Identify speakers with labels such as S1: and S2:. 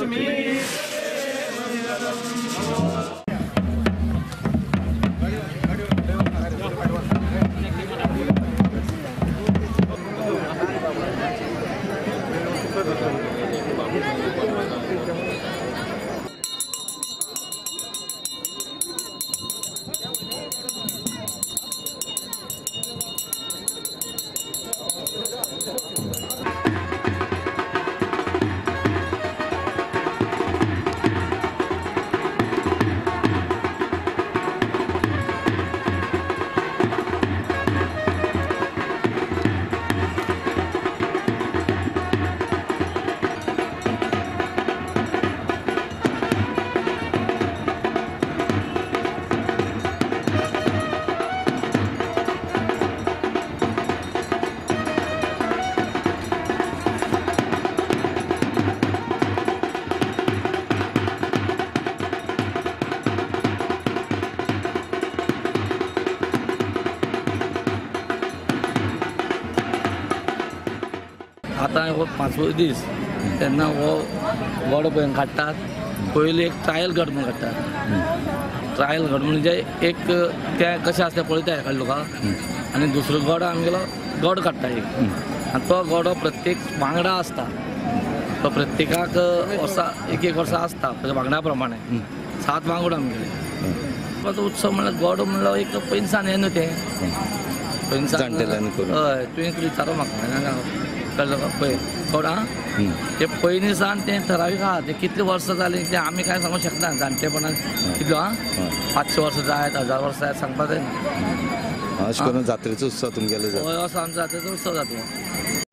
S1: लक्ष्मी।
S2: आतां हो पांचवो दीस तेन्ना हो गडो पळय काडटात। पयलीं एक ट्रायल गड म्हणून काडटात। ट्रायल गड म्हणजे एक ते कशें आसता पळयता एखाद्या लोकांक आनी दुसरो गडो आमगेलो गड काडटा एक आनी तो गडो प्रत्येक वांगडा आसता, तो प्रत्येकाक वर्सा एक एक वर्सा आसता वांगडा प्रमाणे 7 वांगड आमगेले। तो उत्सव म्हणल्यार गडो म्हणल्यार एक पयनसान हें न्हू तें पयनसान हय तुवें विचारो म्हाका कळ्ळें पळय कोण आं ते पयलीं सान तें ठरावीक आहा तें कितलीं वर्सां जालीं तें आमी कांय सांगूंक शकना जाणटेपणान कितलो आं 500 वर्सां जायत 1000 वर्सां जायत सांगपाक जायना।
S3: अशें करून जात्रेचो उत्सव तुमगेलो जाता?
S2: हय, असो आमचो जात्रेचो उत्सव जाता।